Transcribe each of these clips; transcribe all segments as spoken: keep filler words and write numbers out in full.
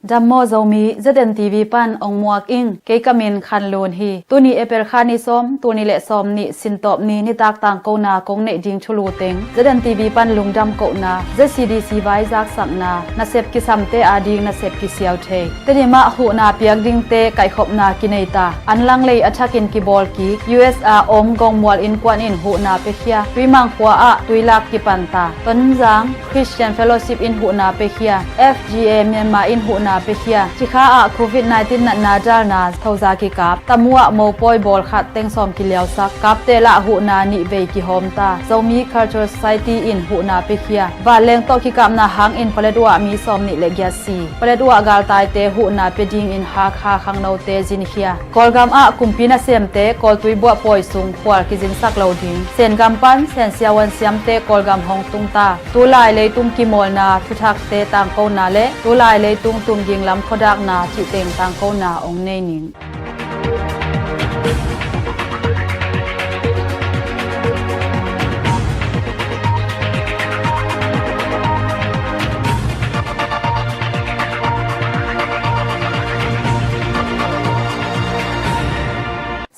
Dam maw Zomi, Z N T V pan ong muak ing, kei ka min Khan Lun hi. Tuni April kha ni sawm, tul nih le sawm nih, Sintawp ni nitak tangkona kong neih ding thulu teng Z N T V pan lungdam kohna, Z C D C vai zaksakna, nasep kisamte ading nasep kisiau thei, Tedim ah huhna piak dingte kaihkhopna kinei ta, anlang lei a thakin kibawl kik, U S a om Gongmual Innkuan in huhna piakhia, Tuimang khua ah tuilak kipan ta, Tonzang Christian Fellowship in huhna piakhia, F G A Myanmar in huhna piakhia, Cikha ah covid nineteen natna dalna thoza kikap, Tamu ah mopawi bawl khat teng sawm kiliausak, Kapteel ah huhna nih vei kihawm ta, Zomi Cultural Society in huhna piakhia, vanleng tawh kikapna hangin Paletwa ah mi sawm nih le giat si, Paletwa ah galtaite huhna pia dingin Hakha khangnote zinkhia, Kawlgam ah kumpi nasemte Kawltui buah pawi sung khual kizinsak lo ding, Sengam pan Sen siavuan siamte Kawlgam hong tung ta, tulai leitung kimawlna thuthakte tangkona le tulai leitung tumging lam khuadakna cih teng tangkona ong nei ning.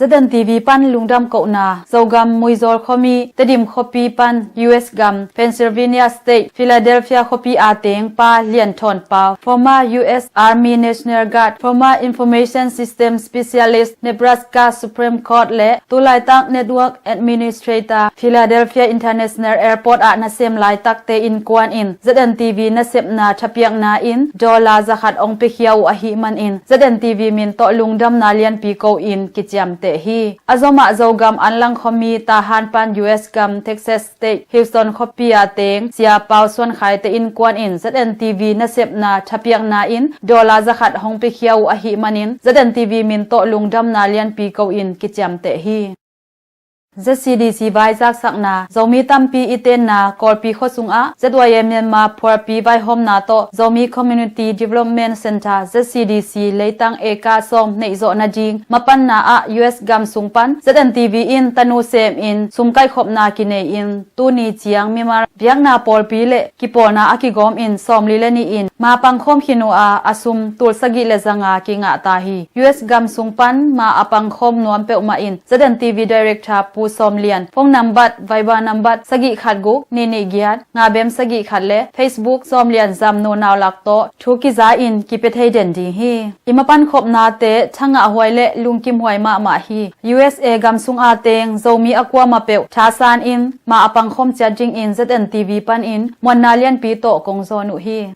Z N T V pan lungdam kohna, Zogam Muizawl khuami, Tedim khuapi pan U S gam, Pennsylvania State, Philadelphia khuapi a teng Pa Lian Thawn Pau, former U S Army National Guard, former Information System Specialist, Nebraska Supreme Court le tulaitak Network Administrator, Philadelphia International Airport ah nasem laitakte innkuan in Z N T V nasepna thapiakna in dollar zakhat ong piakhia uh ahih manin Z N T V min tawh lungdamna lianpi ko in kiciamteh hi. A zomah Zogam anlang khuami Tahan pan U S gam Texas State Houston khuapi a teng Sia Pau Suan Khai te innkuan in Z N T V nasepna thapiakna in dollar zakhat hong piakhia uh ahih manin Z N T V min tawh lungdamna lianpi ko in kiciamteh hi. Z C D C vai zaksakna, Zomi tampi i tenna Kawlpi khuasung ah Z Y A Myanmar phualpi vaihawmna tawh Zomi Community Development Centre, Z C D C leitang eka sawm neihzawh nading mapanna ah U S gam sung pan Z N T V in tanu sem in sum kaihkhopna kinei in tuni ciang mimal biakna pawlpi le kipawlna a kigawm in sawmli le nih in ma pangkhawm khin uh a, a sum tul sagih le zanga kingah ta hi. U S gam sung pan ma a pangkhawm nuam peuhmah in Z N T V Director Pu Sawm Lian phone nambat, Viber nambat sagih khat guk nih nih giat nga bem sagih khat le Facebook Sawm Lian Zamnu Naulak tawh thu kiza in kipia thei den ding hi. I mapankhopnate thangah huai le lungkim huai mahmah hi. U S A gam sung a teng Zomi a kuamah peuh thasan in ma a pangkhawm ciat dingin Z N T V panin muanna lianpi tawh kong zawn uh hi.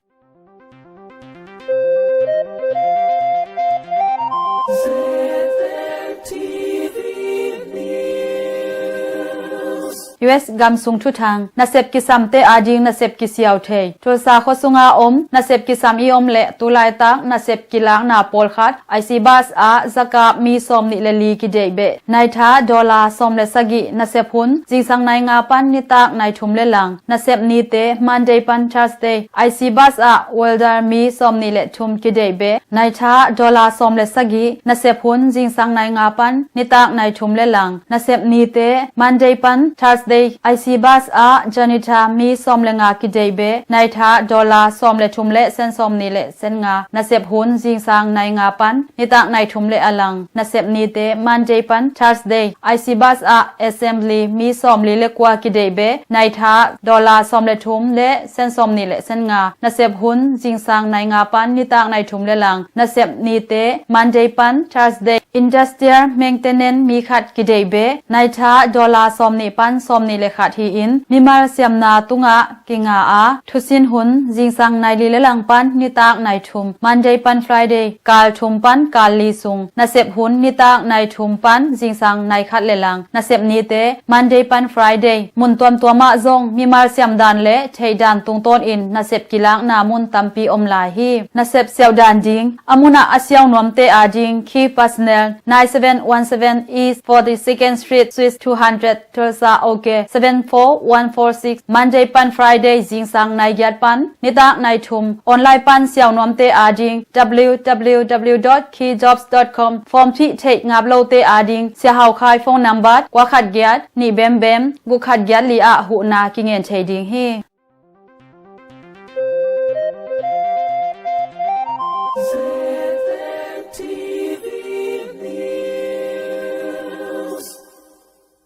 U S gam sung thuthang, nasep kisamte ading nasep kisiau thei. Tulsa khuasunga om nasep kisam i om leh tulaitak nasep kilakna pawlkhat I C bus ah zakap mi sawm nih le li kideih beh. Naitha dollar sawm le sagih, nasep hun zingsang nai nga pan nitak nai thum le lang. Nasep nite Monday pan Thursday. I C bus ah welder mi sawm nih le thum kideih beh. Naitha dollar sawm le sagih, nasep hun zingsang nai nga pan nitak nai thum le lang. Nasep nite Monday pan Thursday. I C bus ah janitor mi sawm le nga kideih beh. Naitha dollar sawm le thum le sen sawm nih le sen nga. Nasep hun zingsang nai nga pan nitak nai thum le a lang. Nasep nite Monday pan Thursday. I C bus ah assembly mi sawmli le kua kideih beh. Naitha dollar sawm le thum le sen sawm nih le sen nga. Nasep hun zingsang nai nga pan nitak nai thum le lang. Nasep nite Monday pan Thursday. Industrial maintenance mi khat kideih beh. Naitha dollar sawm nih pan sawm nih le khat hi-in mimal siamna tungah kinga a, thusin hun zingsang nai li le lang pan nitak nai thum, Monday pan Friday, kal thum pan kal li sung. Nasep hun nitak nai thum pan zingsang nai khat le lang. Nasep nite Monday pan Friday. Mun tuamtuam ah zong mimal siamdan le theihdan tungtawnin nasep kilakna mun tampi om lai hi. Nasep siauhdan ding, a munah a siau nuamte ading, key personnel, nine seven one seven East forty-second Street, Suite two hundred, Tulsa, OK, seven four one four six, Monday pan Friday, zingsang nai giat pan nitak nai thum. Online pan siau nuamte ading, W W W dot key jobs dot com. Form thih theih ngap lote ading, Sia Hau Khai phone number, kua khat giat, nih bem bem, guk khat giat li ah huhna kingen thei ding hi.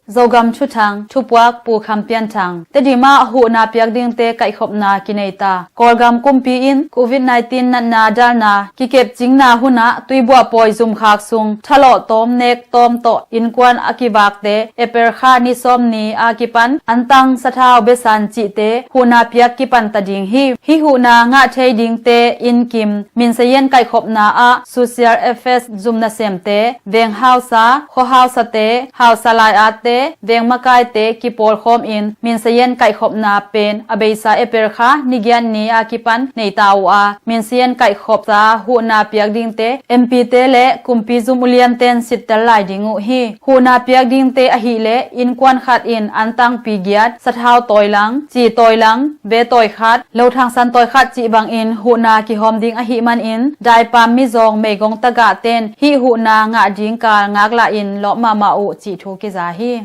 Zogam Thuthang, thupuak Pu Kham Pian Thang. Tedim ah huhna piak dingte kaihkhopna kinei ta. Kawlgam kumpi in Covid nineteen natna dalna kikepcingna hunah tuibuah pawi zumkhak sung thalawh tawm nek tawm tawh innkuan a kivakte April kha ni sawm ni a kipan antang sathau besan cihte huhna piak kipan ta ding hi. Hih huhna ngah thei dingte innkim minsayen kaihkhopna ah Social Affairs zum nasemte, veng hausa, khua hausate, hausa lai-atte, veng makaite kipawlkhawm in minsayen kaihkhopna pen a beisa April kha ni giat ni a kipan nei ta uh a, minsayen kaihkhopsa huhna piak dingte M P te le kumpi zum ulianten sittel lai ding uh hi. Huhna piak dingte ahih leh innkuan khat in antangpi giat, sathau tawilang, ci tawilang, be tawi khat, lo thangsan tawi khat cih bangin huhna kihawm ding ahih manin daipam mizawng meigong tagahten hih huhna ngah ding kal ngaklah in lawp mahmah uh cih thu kiza hi.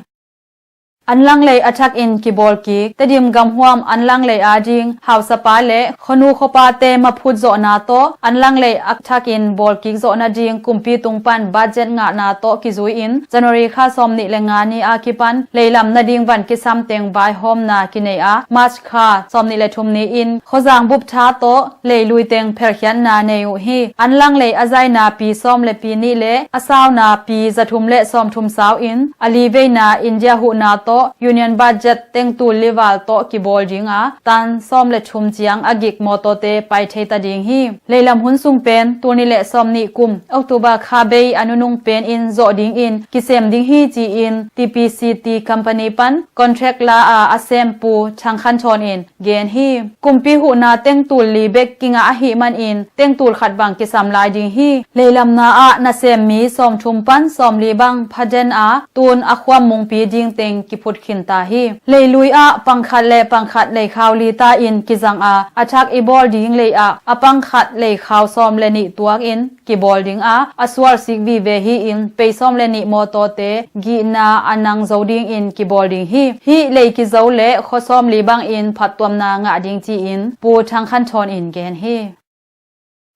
Anlanglei a thak in kibawl kik. Tedim gamhuam Anlanglei ading hausapa le khuanu khuapate maphut zawhna tawh Anlanglei a thak in bawl kik zawh nading kumpi tung pan budget ngahna tawh kizui in January kha sawm nih le nga ni a kipan leilam nading van kisam teng vaihawmna kinei a, March kha sawm nih le thum ni in khuazang bup tha tawh leilui teng phelkhiatna nei uh hi. Anlanglei a zaina pi sawm le pi nih le a sauna pi zathum le sawmthum sau in a li veina India huhna tawh Union Budget tengtul lival tawh kibawl ding a, tan sawm le thum ciang a gik mawtawte pai thei ta ding hi. Leilam hun sung pen tul nih le sawm nih kum October kha bei a nunung pen in zawh dingin kisem ding hi ci-in T P C T company pan contract la a a sem Pu Thang Khan Thawn in gen hi. Kumpi huhna tengtul li bek kingah ahih manin tengtul khat bang kisam lai ding hi. Leilamna ah nasem mi sawmthum pan sawmli bang phaden a tun a khuam mungpi ding teng kiphut khin ta hi. Leilui ah pangkhat le pangkhat leikhau li ta in kizang a, a thak i bawl ding lei ah a pangkhat leikhau sawm le nih tuak in kibawl ding a, a sual sik vive hi in pei sawm le nih mawtawte gihna a nang zo dingin kibawl ding hi. Hih lei kizo le khua sawmli bangin phattuamna ngah ding ci-in Pu Thang Khan Thawn in gen hi.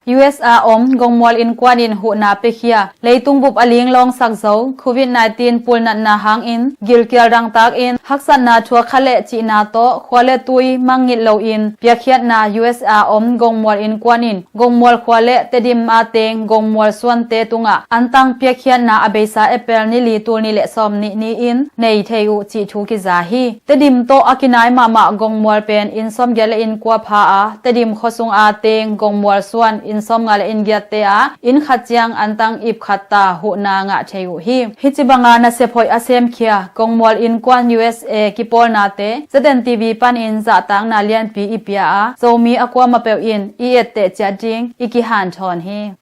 U S a om gongmual innkuan in huhna piakhia. Leitung bup a linglawngsak zo Covid nineteen pulnatna hangin gilkial dangtak in haksatna thuak kha leh cihna tawh khua le tui mangngilh loin piakkhiatna U S a om gongmual innkuan in gongmual khua le Tedim a teng gongmual suante tungah antang piakkhiatna a beisa April ni li tul nih le sawm nih ni-in nei thei uh cih thu kiza hi. Tedim tawh a kinai mahmah gongmual pen inn sawmgiat le inn kua pha a, Tedim khuasung a teng gongmual suan inn sawmnga le inn giatte ah inn khat ciang antang ip khat ta huhna ngah thei uh hi. Hih ci banga nasep hoih a semkhia gongmual innkuan U S A kipawlnate Z N T V panin zahtakna lianpi i pia a, Zomi a kuamah peuh in i etteh ciat ding i kihanthawn hi.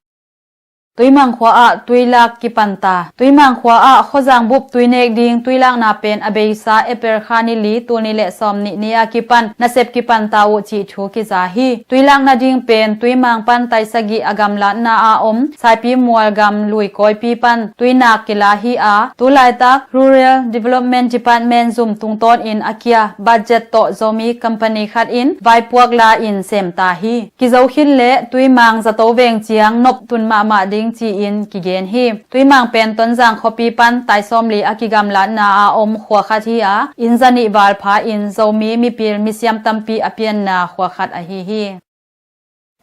Tuimang khua ah tuilak kipanta. Tuimang khua ah khuazang bup tuinek ding tuilakna pen a beisa April kha ni li tul nih le sawm nih ni a kipan nasep kipanta uh cih thu kiza hi. Tuilak nading pen Tuimang pan taisagih a gamlatna a om Saipi mual gam Lui Kawipi pan tuinak kila hi a, tulaitak Rural Development Department zum tungtawn in a kia budget tawh Zomi company khat in vaipuak la in sem ta hi. Kizo khit le Tuimang zato veng ciang nop tun mahmah ding ci-in kigen hi. Tuimang pen Tonzang khuapi pan taisawmli a kigamlatna a om khua khat hi a, inn zanih valpha in Zomi mipil misiam tampi a pianna khua khat ahi hi.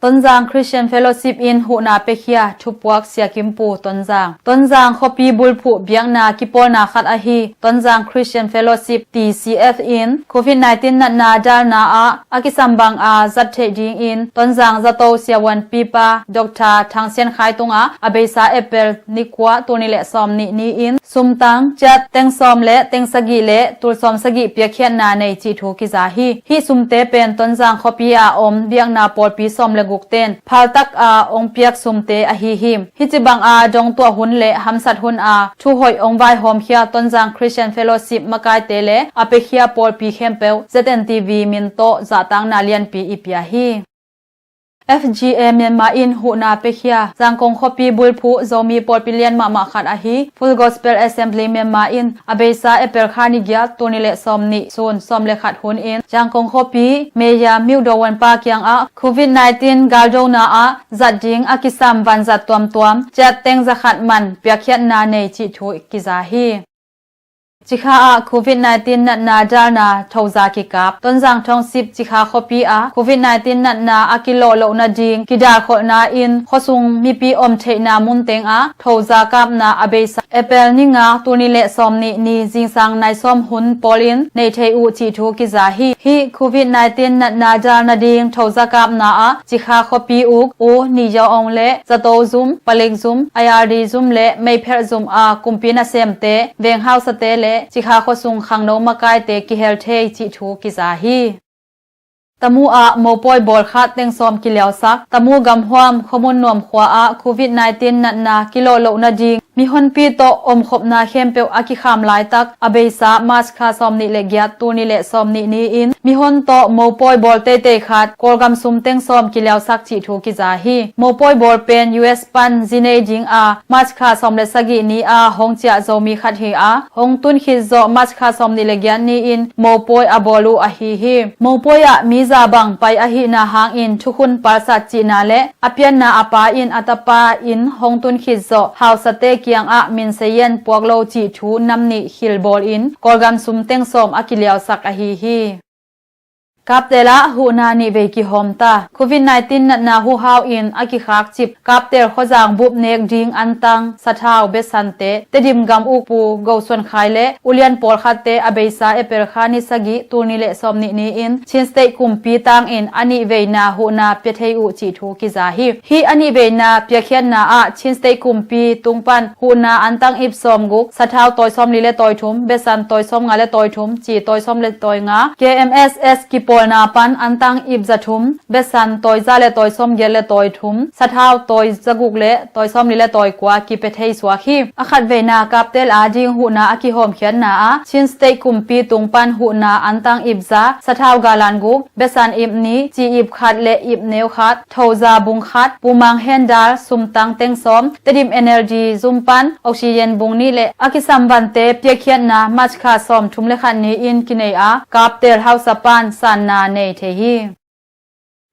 Tonzang Christian Fellowship in huhna pekhia thupuak Sia Kim Pu Tonzang. Tonzang khuapi bulphuh biakna kipawlna khat ahi Tonzang Christian Fellowship T C F in Covid nineteen natna dalna ah a kisam bang a zat theih dingin Tonzang zato siavuanpipa Doctor Thang Sian Khai tungah a beisa April ni kua tul nih le sawm nih ni-in sumtang ciat teng sawm le teng sagih le tul sawm sagih piakkhiatna nei cih thu kiza hi. Hih sumte pen Tonzang khuapi a om biakna pawlpi sawm le guk ten phaltak a ong piak sumte ahi hi. Hih ci bang a dongtuah hun le hamsat hun a thuhoih ong vaihawmkhia Tonzang Christian Fellowship makaite le a pekhia pawlpi khempeuh Z N T V min tawh zahtakna lianpi i pia hi. F G A Myanmar in huhna piakhia Zangkong khuapi bulphuh Zomi pawlpi lian mahmah khat ahi Full Gospel Assembly Myanmar in a beisa April kha ni giat, tul nih le sawm nih sun sawm le khat hun in Zangkong khuapi Mayor Myo Daw Won pa kiangah covid nineteen galdona ah zat ding a kisam vanzat tuamtuam ciat teng za khat man piakkhiatna nei cih thu kiza hi. Cikha ah covid nineteen natna dalna thoza kikap. Tonzang Tongsip Cikha khuapi ah covid nineteen natna a kilawh lohna ding kidalkholhna in khuasung mipi om theihna mun tengah thoza kapna a beisa April ni nga, tul nih le sawm nih ni zingsang nai sawm hun pawl in nei thei uh cih thu kiza hi. Hih covid nineteen natna dal nading thoza kapna ah Cikha khuapi uk U Ni Yaw Aung le zato zum, palik zum, I R D zum le meipherh zum a kumpi nasemte, veng hausate le Cikha khuasung khangno makaite kihel thei cih thu kiza hi. Tamu ah mopawi bawl khat teng sawm kiliausak. Tamu gamhuam Khuamun Nuam khua ah covid nineteen natna kilawh lohna ding mihonpi tawh omkhopna khempeuh a kikham laitak a beisa March kha sawm nih le giat, tul nih le sawm nih ni in mihon tawh mopawi bawl teitei khat Kawlgam sum teng sawm kiliausak cih thu kiza hi. Mopawi bawl pen U S pan zi nei ding a March kha sawm le sagih ni a hong ciah Zomi khat hi a, hong tun khit zawh March kha sawm nih le giat ni in mopawi a bawl uh ahi hi. Mopawi ah mi za bang pai ahihna hangin thukhun palsat cihna le a pianna a pa in a tapa in hong tun khit zawh hausate kiangah min sayan puak lo cih thu nam nih khil bawl in Kawlgam sum teng sawm a kiliausak ahi hi. Kaptel ah huhna nih vei kihawm ta. Covid nineteen natna huhau in a kikhak cip Kaptel khuazang bup nek ding antang, sathau, besante, Tedim gam ukpu Go Suan Khai le ulian pawlkhatte a beisa April kha ni sagih, tul nih le sawm nih ni in Chin State kumpi tangin a nih veina huhna pia thei uh cih thu kiza hi. Hih a nih veina piakkhiatna ah Chin State kumpi tung pan huhna antang ip sawm guk, sathau tawi sawm li le tawi thum, besan tawi sawm nga le tawi thum, ci tawi sawm le tawi nga, K M S S kipawlna pan antang ip za thum, besan tawi za le tawi sawm giat le tawi thum, sathau tawi za guk le tawi sawm li le tawi kua kipia thei suak hi. A khat veina Kaptel a ding huhna a kihawmkhiatna ah Chin State kumpi tung pan huhna antang ip za, sathau galan guk, besan ip nih, ci ip khat le ip neu khat, thoza bung khat, pumang hendal, sumtang teng sawm, Tedim N L D zum pan oxygen bung nih le a kisam vante piakkhiatna March kha sawm thum le khat ni in kinei a, Kaptel hausa pan sanna nei thei hi.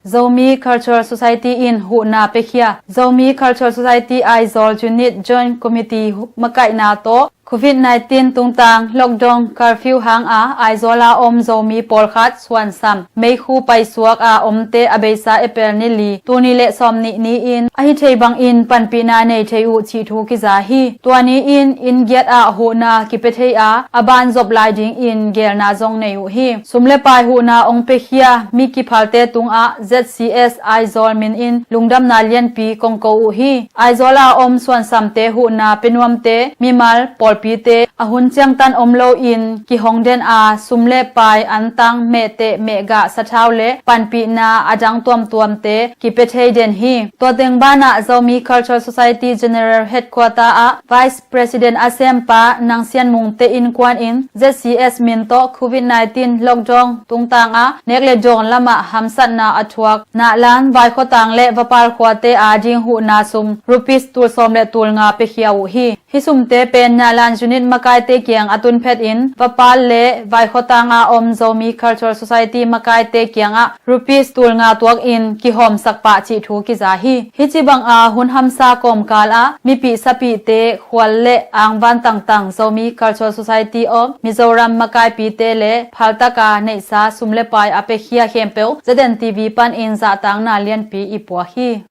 Zomi Cultural Society in huhna piakhia. Zomi Cultural Society Aizawl Unit Joint Committee makaihna tawh covid nineteen tungtang lockdown curfew hanga Aizawl a om Zomi pawlkhat suansam meikhu paisuak a omte a beisa April ni li, tul nih le sawm nih ni in a hi thei bangin panpihna nei thei uh cih thu kiza hi. Tua ni in inn giat ah huhna kipia thei a, a ban zop lai dingin geelna zong nei uh hi. Sum le pai huhna ong piakhia mi kiphalte tungah Z C S Aizawl min in lungdamna lianpi kong ko uh hi. Aizawl a om suansamte huhna pia nuamte, mimal pawlpite a hun ciangtan om loin kihong den a, sum le pai, antang, mehteh, mehgah, sathau le panpihna a dang tuamtuamte kipia thei den hi. Tua teng banah Zomi Cultural Society General Headquarter ah Vice President a sempa Nang Sian Mung te innkuan in Z C S min tawh covid nineteen lockdown tungtang a nek le dawn lamah hamsatna a thuak Nahlan, Vaikhuatang le Vapal khuate a ding huhna sum rupees tul sawm le tul nga piakhia uh hi. Hih sumte pen Nahlan unit makaite kiang a tun phetin Vapal le Vaikhuatang a om Zomi Cultural Society makaite kiangah rupees tul nga tuakin kihawmsak pah cih thu kiza hi. Hih ci banga hun hamsa kawmkal ah mipih sapihte, khual le angvan tangtang Zomi Cultural Society of Mizoram makaipite le phaltaka neihsa sum le pai a piakhia khempeuh Z N T V panin zahtakna lianpi i puak hi.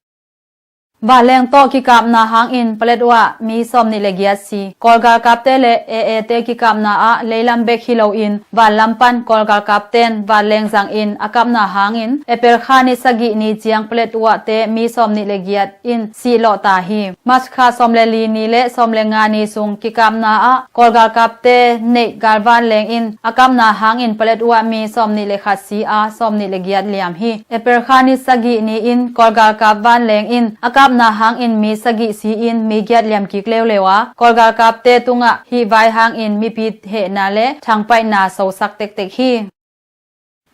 Vanleng tawh kikapna hangin Paletwa mi sawm nih le giat si. Kawlgalkapte le A A te kikapna ah leilam bek hi loin vanlam pan kawlgalkapten vanleng zangin a kapna hangin April kha ni sagih ni ciang Paletwa te mi sawm nih le giat in sih lawh ta hi. March kha sawm le li ni le sawm le nga ni sung kikapna ah kawlgalkapte neih galvanleng in a kapna hangin Paletwa mi sawm nih le khat si a, sawm nih le giat liam hi. April kha ni sagih ni in kawlgalkap vanleng in a kapna hangin mi sagih si in mi giat liam kik leuleu a, kawlgalkapte tungah hih vai hangin mipi hehna le thangpaihna sosak tektek hi.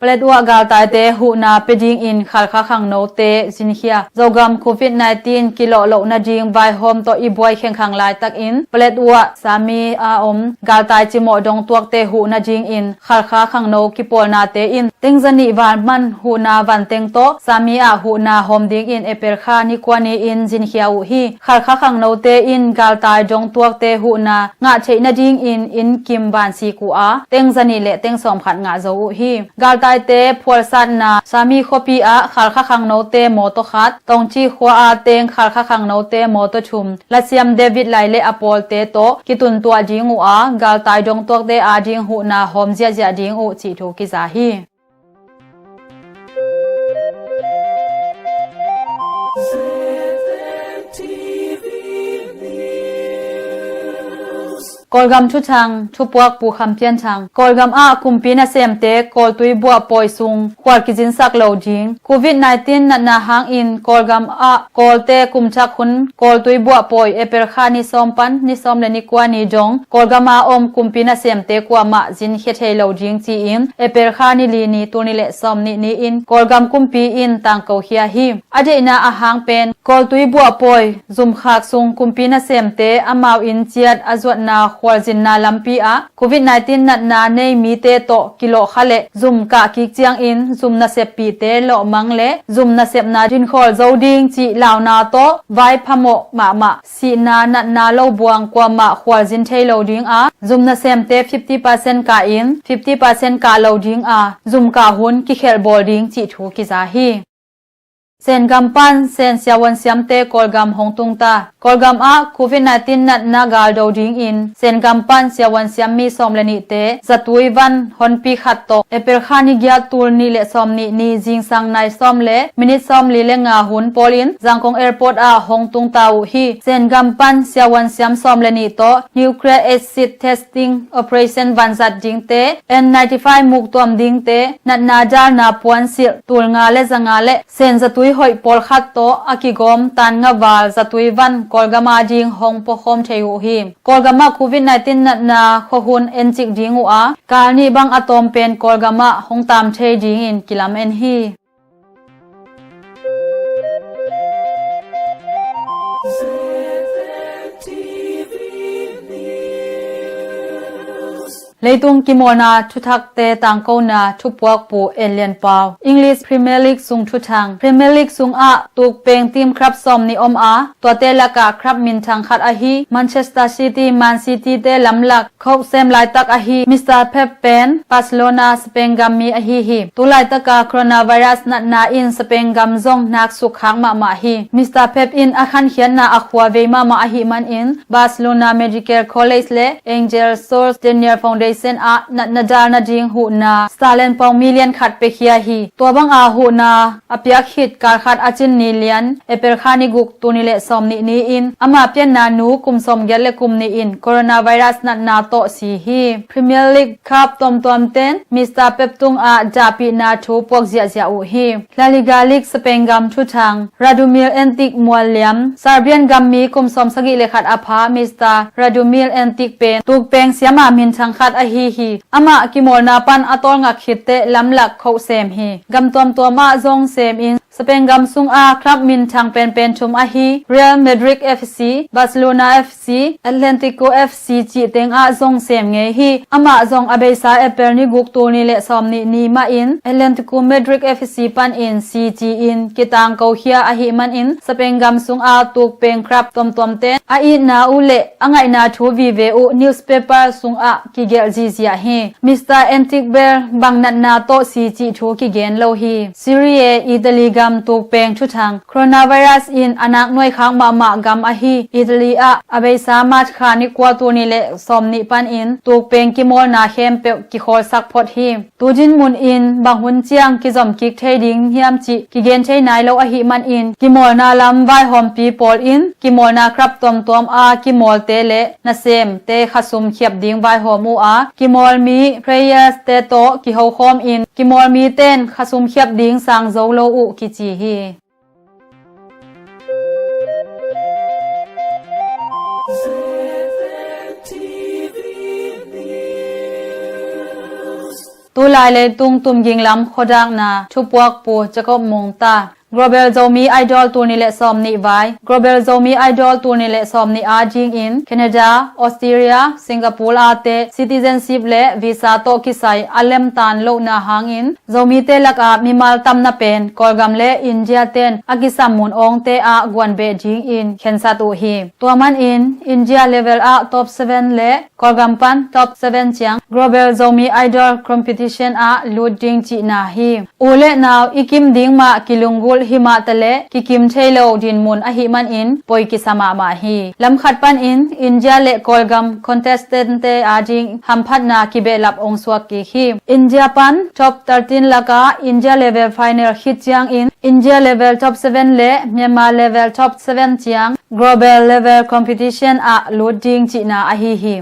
Paletwa galtaite huhna pia dingin Khalkha khangnote zinkhia. Zogam covid nineteen kilawh loh nading vaihawm tawh i buai khengkhang laitakin Paletwa Sami a om galtai cimawh dongtuakte huh nadingin Khalkha khangno kipawlnate in tengza nih val man huhna vanteng tawh Sami ah huhna hawm dingin April kha ni kua ni-in zinkhia uh hi. Khalkha khangnote in galtai dongtuakte huhna ngah theih nadingin inn kim vansik uh a, tengza nih le teng sawmkhat ngah zo uh hi. Galtaite phualsatna Sami khuapi ah Khalkha khangnote mawtaw khat, Tongci khua a teng Khalkha khangnote mawtaw thum, Lasiam David Lai le a pawlte tawh kituntuah ding uh a, galtai dongtuakte ading huhna hawm ziahziah ding uh cih thu kiza hi. Kawlgam thuthang, thupuak Pu Kham Pian Thang. Kawlgam ah kumpi nasemte kawltui buahpawi sung khual kizinsak lo ding. Covid nineteen natna hangin Kawlgam ah Kawlte kumthak hun kawltui buahpawi April kha ni sawm pan ni sawm le ni kua ni dong Kawlgam a om kumpi nasemte kuamah zinkhia thei lo ding ci-in April kha ni li ni tul nih le sawm nih ni-in Kawlgam kumpi in tangkokhia hi. A deihna ahang pen kawltui buahpawi zumkhak sung kumpi nasemte amau in ciat a zuatna khualzinna lampi ah covid nineteen natna nei mite tawh kilawhkha le zum kah kik ciangin zum naseppihte lawhmang le zum nasepna dinkhawl zo ding cih launa tawh vai phamawh mahmah sihna natna lo buang kuamah khualzin thei lo ding a, zum nasemte fifty percent kah in fifty percent kah lo ding a, zum kah hun kikhelh bawl ding cih thu kiza hi. Sengam pan Sen siavuan siamte Kawlgam hong tungta. Kawlgam ah covid nineteen natna galdo dingin Sengam pan siavuan siam mi sawm le nihte zatui van honpi khat tawh April kha ni giat tul nih le sawm nih ni zingsang nai sawm le minit sawm li le nga hun pawlin Zangkong Airport ah hong tungta uh hi. Sengam pan siavuan siam sawm le nih tawh nuclear acid testing operation vanzat dingte, N ninety-five muktuam dingte, natna dalna puansilh tul nga le za nga le sen zatui hoih pawlkhat tawh a kigawm tan nga val zatui van Kawlgam ading hong puakhawm thei uh hi. Kawlgam ah covid nineteen natna khuahun encik ding uh a, kal nih bang a tawm pen Kawlgam ah hong taam thei dingin kilam en hi. Leitung kimawlna thuthakte tangkona thupuak Pu En Lian Pau. English Premier League sung thuthang. Premier League sungah tukpeng team club sawm nih om a, tuate lakah club minthang khat ahi Manchester City, Man City te lamlak khauh sem laitak ahi Mister Pep pen Barcelona Spain gam mi ahi hi. Tu laitaka coronavirus natna in Spain gam zong naksuk khak mahmah hi. Mister Pep in a khankhiatna a khua vei mahmah ahih manin Barcelona Medical College le Angel Source Daniel Foundation ah natna dal nading huhna Sterling pound million khat pekhia hi. Tua banga huhna a piak khit kal khat a cin ni lian April kha ni guk tul nih le sawm nih ni-in ama pianna nu kum sawm giat le kum nih in coronavirus natna tawh si hi. Premier League club tuamtuam ten Mister Pep tungah dahpihna thu puak ziahziah uh hi. La Liga League Spain gam thuthang. Radomir Antic mualliam Serbian gam mi kum sawm sagih le khat a pha Mister Radomir Antic pen tukpeng siama minthang khat ahi hi. Amah kimawlna pan a tawlngak khitteh lamlak khoh sem hi. Gam tuamtuam ah zong sem in Spain gam sungah club minthang penpen thum ahi Real Madrid F C, Barcelona F C, Atletico F C cih tengah zong sem ngei hi. Amah zong a beisa April ni guk tul nih le sawm nih ni mahin Atletico Madrid F C panin si ci-in kitangkokhia ahih manin Spain gam sungah tukpeng club tuamtuam ten a itna uh le a ngaihna thu vive uh newspaper sungah kigelh zihziah hi. Mister Antic bel bang natna tawh si cih thu kigen lo hi. Serie A Italy gam tukpeng thuthang. Coronavirus in a naknuai khak mahmah gam ahi Italy ah a beisa March kha ni kua tul nih le sawm nih panin tukpeng kimawlna khempeuh kikhawlsak phot hi. Tu dinmun in bang hun ciang kizom kik thei ding hiam cih kigen thei nai lo ahih manin kimawlna lam vaihawmpi pawl in kimawlna club tuamtuam a kimawlte le nasemte khasum khiap ding vaihawm uh a, kimawlmi players te tawh kihokhawm in kimawlmi ten khasum khiap ding sang zo lo uh kici hi. Tulai leitung tumging lam khuadakna thupuakpu Jacob Mungta. Global Zomi Idol tul nih le sawm nih vai. Global Zomi Idol tul nih le sawm nih a dingin Canada, Australia, Singapore a te citizenship le visa tawh kisai a lemtan lohna hangin Zomite lakah mimal tamna pen Kawlgam le India ten a kisam mun awngte ah guanbeh dingin khensat uh hi. Tua manin India level ah top seven le Kawlgam pan top seven ciang Global Zomi Idol competition ah lut ding cihna hi. U le nau i kim ding mah kilunggulh hi mah taleh kikim thei lo dinmun ahih manin poi kisa mahmah hi. Lamkhat panin India le Kawlgam contestant te a ding hamphatna kibehlap ong suak kik hi. India pan top thirteen lakah India level final khit ciangin India level top seven le Myanmar level top seven ciang global level competition ah lut ding cihna ahi hi.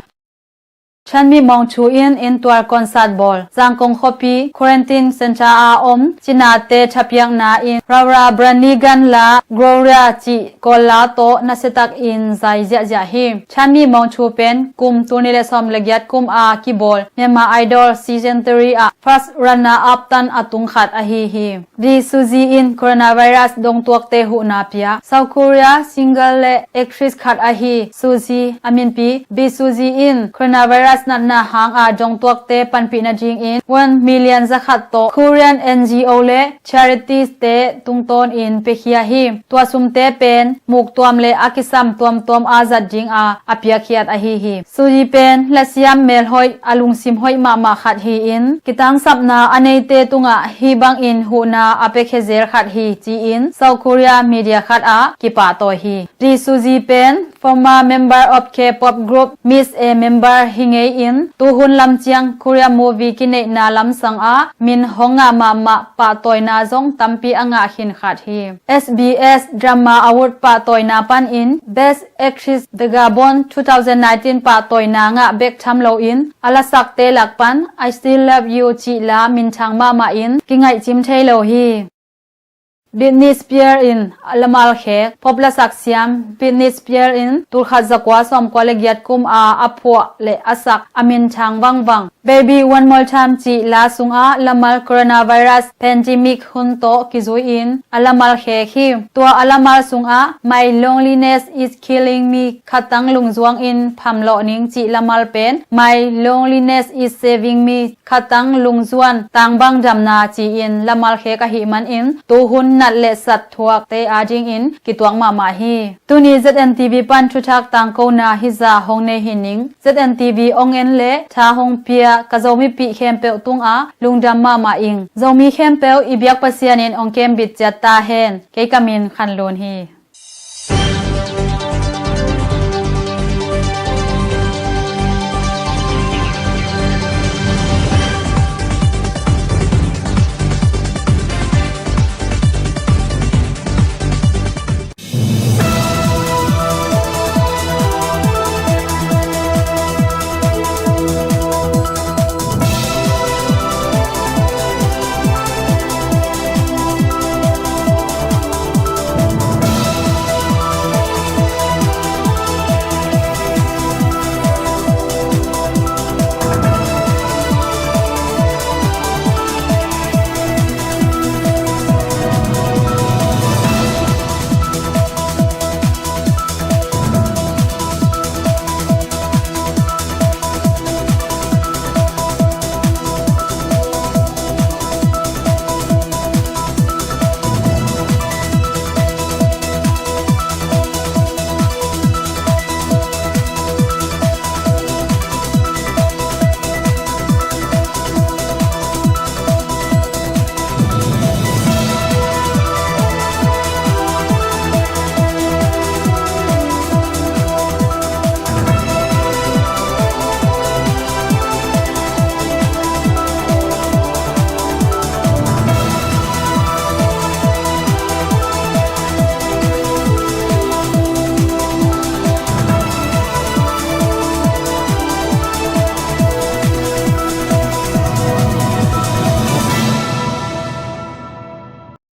Chan Mih Mawng Chu in inntual concert bawl. Zangkong khuapi quarantine center a om cinate thapiakna in Laura Branigan la Gloria cih Kawl la tawh nasiatakin zai ziahziah hi. Chan Mih Mawng Chu pen kum tul nih le sawm le giat kum a kibawl Myanmar Idol season three ah first runner up tan a tung khat ahi hi. Ri Suzy in coronavirus dongtuakte huhna pia. South Korea singer le actress khat ahi Suzy a minpi Ri Suzy in coronavirus natna hanga dongtuakte panpih nadingin one million zakhat tawh Korean N G O le charities te tungtawnin piakhia hi. Tua sumte pen muktuam le a kisam tuamtuam a zat dinga a piakkhiat ahi hi. Suzy pen lasiam melhoih a lungsim hoih mahmah khat hi-in kitangsapna a neite tungah hih bangin huhna a piakhia zel khat hi ci-in South Korea media khat ah kipahtawi hi. Ri Suzy pen former member of K-pop group Miss A member hi ngei-in tuhun lam ciang Korea movie kineihna lamsang ah min hong ngah mahmah pahtawina zong tampi a ngah khin khat hi. S B S Drama Award pahtawina panin Best Actress Vagabond two thousand nineteen pahtawina ngah bek tham loin a lasakte lak pan I Still Love You cih la minthang mahmah in kingaihcim thei lo hi. Britney Spears in a lamal khek. Pop lasak siam Britney Spears in tulkhat zakua sawmkua le giat kum a a phuah le a sak a minthang vangvang Baby One More Time cih la sungah lamal coronavirus pandemic hun tawh kizui-in a lamal khek hi. Tua a lamal sungah My Loneliness Is Killing Me khatang lungzuangin phamlawh ning cih lamal pen My Loneliness Is Saving Me khatang lungzuan tangbang damna ci-in lamal khek ahih manin tuhun nat le sat thuakte adingin kituak mahmah hi. Tuni Z N T V pan thuthak tangkona hizah hong nei hi ning. Z N T V ong en le tha hong pia ka Zomipih khempeuh tungah lungdam mahmah ing. Zomi khempeuh i biak Pasian in ong kembit ciat ta hen. Kei ka min Khan Lun hi.